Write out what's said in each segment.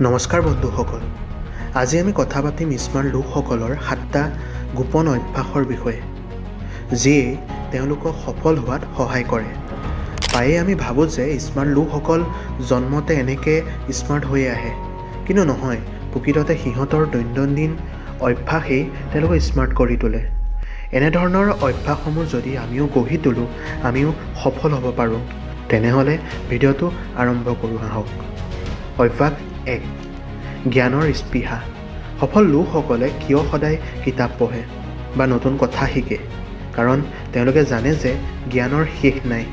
নমস্কাৰ বন্ধুসকল, আজি আমি কথা পাতিম স্মাৰ্ট লোকসকলৰ 7টা গোপন অভ্যাসৰ বিষয়ে, যিয়ে তেওঁলোকক সফল হোৱাত সহায় কৰে। প্ৰায়ে আমি ভাবোঁ যে স্মাৰ্ট লোকসকল জন্মতে এনেকৈ স্মাৰ্ট হৈ আহে, কিন্তু নহয়, প্ৰকৃততে সিহঁতৰ দৈনন্দিন অভ্যাসেই তেওঁলোকক স্মাৰ্ট কৰি তোলে। এনেধৰণৰ অভ্যাসসমূহ যদি আমিও গঢ়ি তোলোঁ, আমিও সফল হ'ব পাৰোঁ। তেনেহ'লে ভিডিঅ'টো আৰম্ভ কৰোঁ আহক। অভ্যাস 1, জ্ঞানৰ স্পৃহা। সফল লোকসকলে কিয় সদায় কিতাপ পঢ়ে বা নতুন কথা শিকে? কাৰণ তেওঁলোকে জানে যে জ্ঞানৰ শেষ নাই।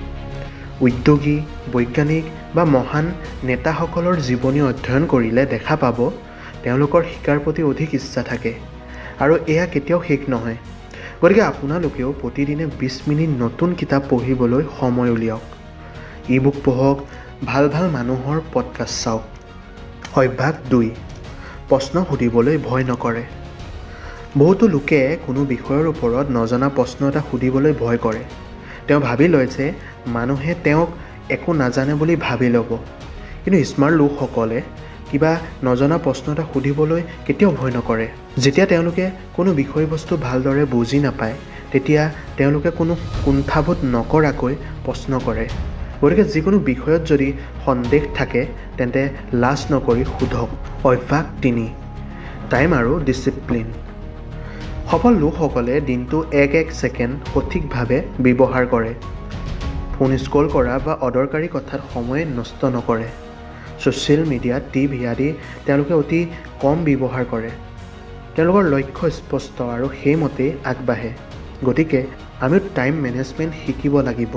উদ্যোগী, বৈজ্ঞানিক বা মহান নেতাসকলৰ জীৱনী অধ্যয়ন কৰিলে দেখা পাব তেওঁলোকৰ শিকাৰ প্ৰতি অধিক ইচ্ছা থাকে আৰু এয়া কেতিয়াও শেষ নহয়। গতিকে আপোনালোকেও প্ৰতিদিনে 20 মিনিট নতুন কিতাপ পঢ়িবলৈ সময় উলিয়াওক। ই বুক পঢ়ক, ভাল ভাল মানুহৰ পডকাষ্ট চাওক। অভ্যাস 2, প্ৰশ্ন সুধিবলৈ ভয় নকৰে। বহুতো লোকে কোনো বিষয়ৰ ওপৰত নজনা প্ৰশ্ন এটা সুধিবলৈ ভয় কৰে। তেওঁ ভাবি লয় যে মানুহে তেওঁক একো নাজানে বুলি ভাবি ল'ব। কিন্তু স্মাৰ্ট লোকসকলে কিবা নজনা প্ৰশ্ন এটা সুধিবলৈ কেতিয়াও ভয় নকৰে। যেতিয়া তেওঁলোকে কোনো বিষয়বস্তু ভালদৰে বুজি নাপায়, তেতিয়া তেওঁলোকে কোনো কুণ্ঠাবোধ নকৰাকৈ প্ৰশ্ন কৰে। গতিকে যিকোনো বিষয়ত যদি সন্দেহ থাকে, তেন্তে লাজ নকৰি সোধক। অভ্যাস 3, টাইম আৰু ডিচিপ্লিন। সফল লোকসকলে দিনটো এক এক ছেকেণ্ড সঠিকভাৱে ব্যৱহাৰ কৰে। ফোন স্ক্ৰল কৰা বা অদৰকাৰী কথাত সময় নষ্ট নকৰে। ছ'চিয়েল মিডিয়া, টিভি আদি তেওঁলোকে অতি কম ব্যৱহাৰ কৰে। তেওঁলোকৰ লক্ষ্য স্পষ্ট আৰু সেইমতেই আগবাঢ়ে। গতিকে আমিও টাইম মেনেজমেণ্ট শিকিব লাগিব।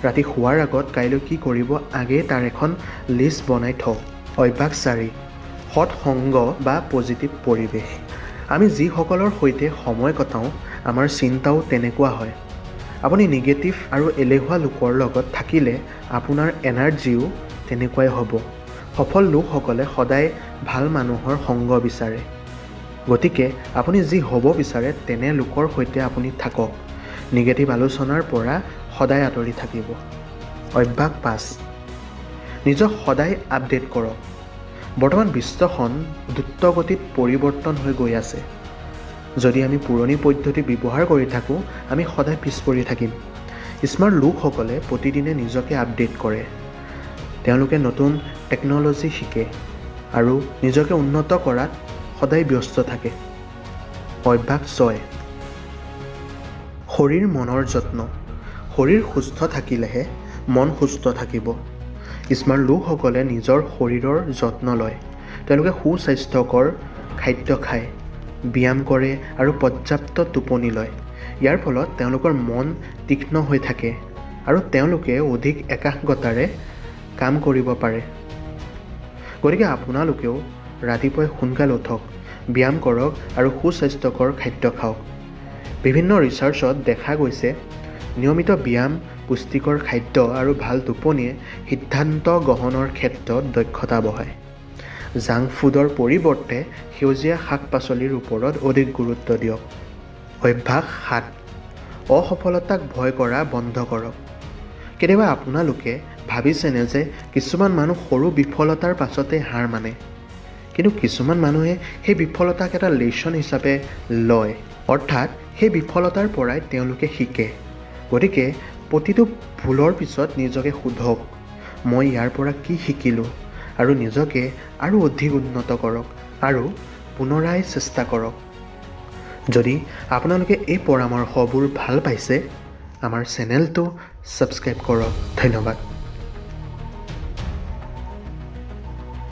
ৰাতি শোৱাৰ আগত কাইলৈ কি কৰিব আগেয়ে তাৰ এখন লিষ্ট বনাই থওক। অভ্যাস 4, সৎসংগ বা পজিটিভ পৰিৱেশ। আমি যিসকলৰ সৈতে সময় কটাওঁ, আমাৰ চিন্তাও তেনেকুৱা হয়। আপুনি নিগেটিভ আৰু এলেহুৱা লোকৰ লগত থাকিলে আপোনাৰ এনাৰ্জিও তেনেকুৱাই হ'ব। সফল লোকসকলে সদায় ভাল মানুহৰ সংগ বিচাৰে। গতিকে আপুনি যি হ'ব বিচাৰে তেনে লোকৰ সৈতে আপুনি থাকক। নিগেটিভ আলোচনাৰ পৰা সদায় আঁতৰি থাকিব। অভ্যাস 5, নিজক সদায় আপডেট কৰক। বৰ্তমান বিশ্বখন দ্ৰুতগতিত পৰিৱৰ্তন হৈ গৈ আছে। যদি আমি পুৰণি পদ্ধতি ব্যৱহাৰ কৰি থাকোঁ, আমি সদায় পিছ পৰি থাকিম। স্মাৰ্ট লোকসকলে প্ৰতিদিনে নিজকে আপডেট কৰে। তেওঁলোকে নতুন টেকন'লজি শিকে আৰু নিজকে উন্নত কৰাত সদায় ব্যস্ত থাকে। অভ্যাস 6, শৰীৰ মনৰ যত্ন। শৰীৰ সুস্থ থাকিলেহে মন সুস্থ থাকিব। স্মাৰ্ট লোকসকলে নিজৰ শৰীৰৰ যত্ন লয়। তেওঁলোকে সুস্বাস্থ্যকৰ খাদ্য খায়, ব্যায়াম কৰে আৰু পৰ্যাপ্ত টোপনি লয়। ইয়াৰ ফলত তেওঁলোকৰ মন তীক্ষ্ণ হৈ থাকে আৰু তেওঁলোকে অধিক একাগ্ৰতাৰে কাম কৰিব পাৰে। গতিকে আপোনালোকেও ৰাতিপুৱাই সোনকালে উঠক, ব্যায়াম কৰক আৰু সুস্বাস্থ্যকৰ খাদ্য খাওক। বিভিন্ন ৰিচাৰ্চত দেখা গৈছে নিয়মিত ব্যায়াম, পুষ্টিকৰ খাদ্য আৰু ভাল টোপনিয়ে সিদ্ধান্ত গ্ৰহণৰ ক্ষেত্ৰত দক্ষতা বঢ়ায়। জাংক ফুডৰ পৰিৱৰ্তে সেউজীয়া শাক পাচলিৰ ওপৰত অধিক গুৰুত্ব দিয়ক। অভ্যাস 7, অসফলতাক ভয় কৰা বন্ধ কৰক। কেতিয়াবা আপোনালোকে ভাবিছেনে যে কিছুমান মানুহ সৰু বিফলতাৰ পাছতে হাৰ মানে, কিন্তু কিছুমান মানুহে সেই বিফলতাক এটা লেচন হিচাপে লয়, অৰ্থাৎ সেই বিফলতাৰ পৰাই তেওঁলোকে শিকে। গতিকে প্ৰতিটো ভুলৰ পিছত নিজকে সোধক, মই ইয়াৰ পৰা কি শিকিলোঁ, আৰু নিজকে আৰু অধিক উন্নত কৰক আৰু পুনৰাই চেষ্টা কৰক। যদি আপোনালোকে এই পৰামৰ্শবোৰ ভাল পাইছে, আমাৰ চেনেলটো ছাবস্ক্ৰাইব কৰক। ধন্যবাদ।